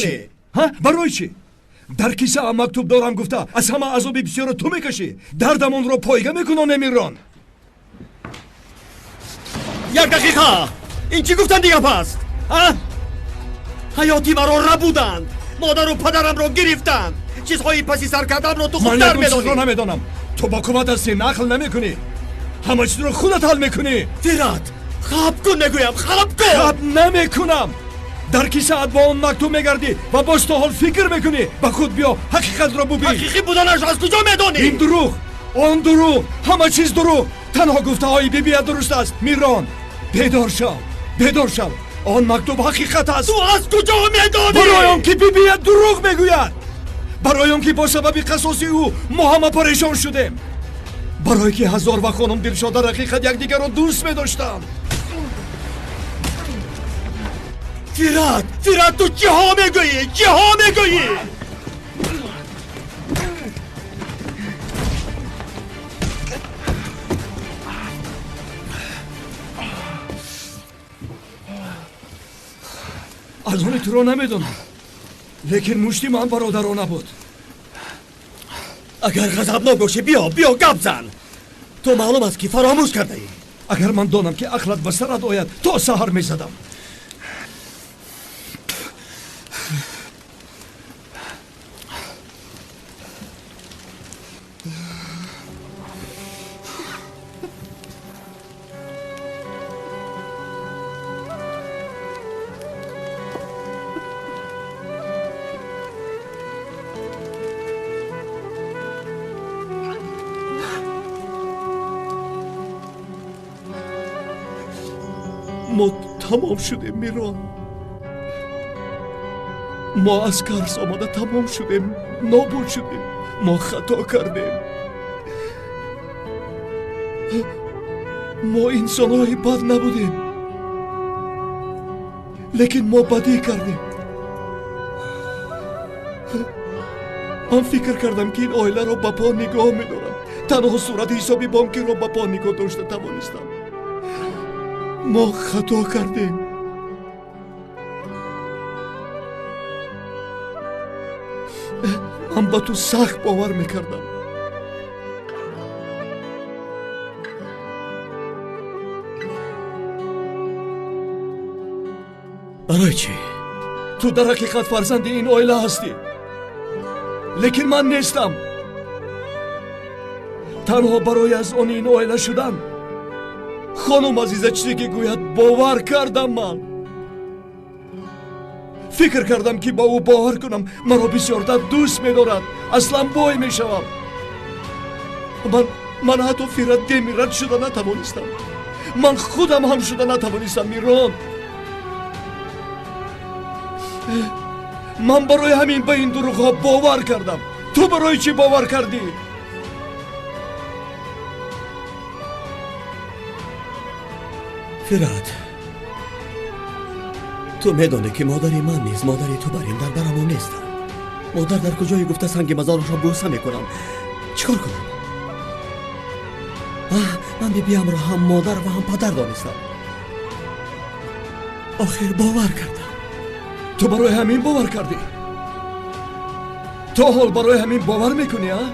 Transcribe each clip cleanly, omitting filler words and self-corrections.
Чӣ? Ҳа? Барои чӣ? Дар кисаам мактуб дорам гуфта аз ҳама азоби бисёрро ту мекашӣ. Дардамонро пойга мекунонем, Мирон. Як дақиқа! Ин чӣ гуфтанди гап аст? А? Ҳаёти маро рабуданд, модару падарамро гирифтанд, чизҳои паси сар кардамро ту Ман хубтар ягон чизро медонӣ. намедонам. Ту бо кумат ҳастӣ, нақл намекунӣ. Ҳама чизро худат ҳал мекунӣ. Фират, хаб кун мегӯям, хаб кун! Хаб намекунам. Дар кисаат бо он мактуб мегардӣ ва боз то ҳол фикр мекунӣ. Ба худ биё, ҳақиқатро бубин. Ҳақиқӣ буданаш аз куҷо медонӣ? Ин дурӯғ, он дурӯғ, ҳама чиз дурӯғ. Танҳо гуфтаҳои бибия дуруст аст. Мирон, бедор шав, бедор шав. Он мактуб ҳақиқат аст. Ту аз куҷо медонӣ? Барои он ки бибия дурӯғ мегӯяд. Барои он ки бо сабаби қасоси ӯ мо ҳама парешон шудем. Барое ки Ҳазор ва хонум Дилшод дар ҳақиқат якдигарро дӯст медоштанд. Фират, Фират, ту чиҳо мегӯӣ? Чиҳо мегӯӣ? Аз они туро намедонам, лекин мушти ман бародарона буд. Агар ғазабнок бошӣ, биё, биё гап зан. Ту маълум аст ки фаромӯш кардаӣ. Агар ман донам ки ақлат ба сарат ояд, то саҳар мезадам. Мо тамом шудем, Мирон. Мо аз Карс омада тамом шудем, нобуд шудем. Мо хато кардем. Мо инсонҳои бад набудем, лекин мо бадӣ кардем. Ман фикр кардам, ки ин оиларо ба по нигоҳ медорам. Танҳо сурати ҳисоби бонкиро ба по нигоҳ дошта тавонистам. Мо хато кардем. Ман ба ту сахт бовар мекардам. Барои чӣ? Ту дар ҳақиқат фарзанди ин оила ҳастӣ, лекин ман нестам. Танҳо барои аз они ин оила шудан хонум Азиза чизе ки гӯяд бовар кардам. Ман фикр кардам, ки ба ӯ бовар кунам, маро бисёртар дӯст медорад, аслан бой мешавам. Ман ҳатто Фират Демират шуда натавонистам. Ман худам ҳам шуда натавонистам, Мирон. Ман барои ҳамин ба ин дурӯғҳо бовар кардам. Ту барои чӣ бовар кардӣ? Фират, ту медонӣ, ки модари ман низ модари ту бар ин дар барамон нестанд. Модар дар куҷое гуфта санги мазорашро бӯса мекунам. Чӣ кор кунам? Ман бибиямро ҳам модар ва ҳам падар донистам. Охир бовар кардам. Ту барои ҳамин бовар кардӣ? То ҳол барои ҳамин бовар мекунӣ, а?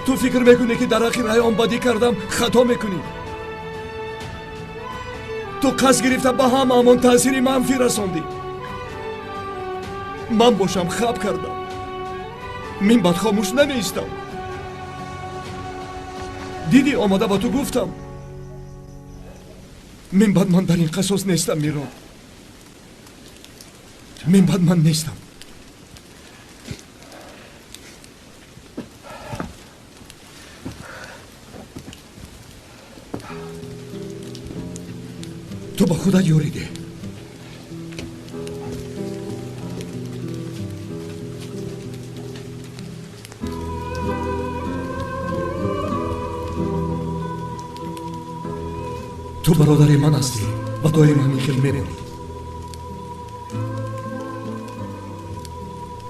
Ту фикр мекунӣ, ки дар ҳаққи Райҳон бадӣ кардам, хато мекунӣ. Ту қасд гирифта ба ҳамаамон таъсири манфӣ расондӣ. Ман бошам хаб кардам. Мин баъд хомӯш намеистам. Дидӣ, омода ба ту гуфтам. Мин баъд ман дар ин қасос нестам, Мирон. Мин баъд ман нестам. Ту ба худат ёрӣ деҳ. Ту бародари ман ҳастӣ ва доим ҳамин хел мемонӣ.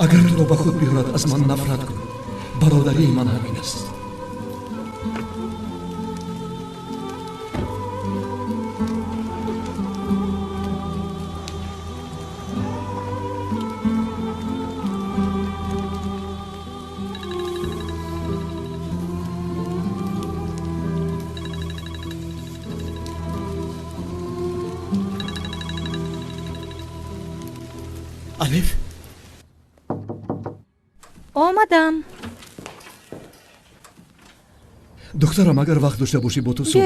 Агар туро ба худ биёрад, аз ман нафрат кун. Бародарии ман ҳамин аст. Алиф. Омадам. Духтарам, агар вақт дошта бошӣ, бо ту суҳбат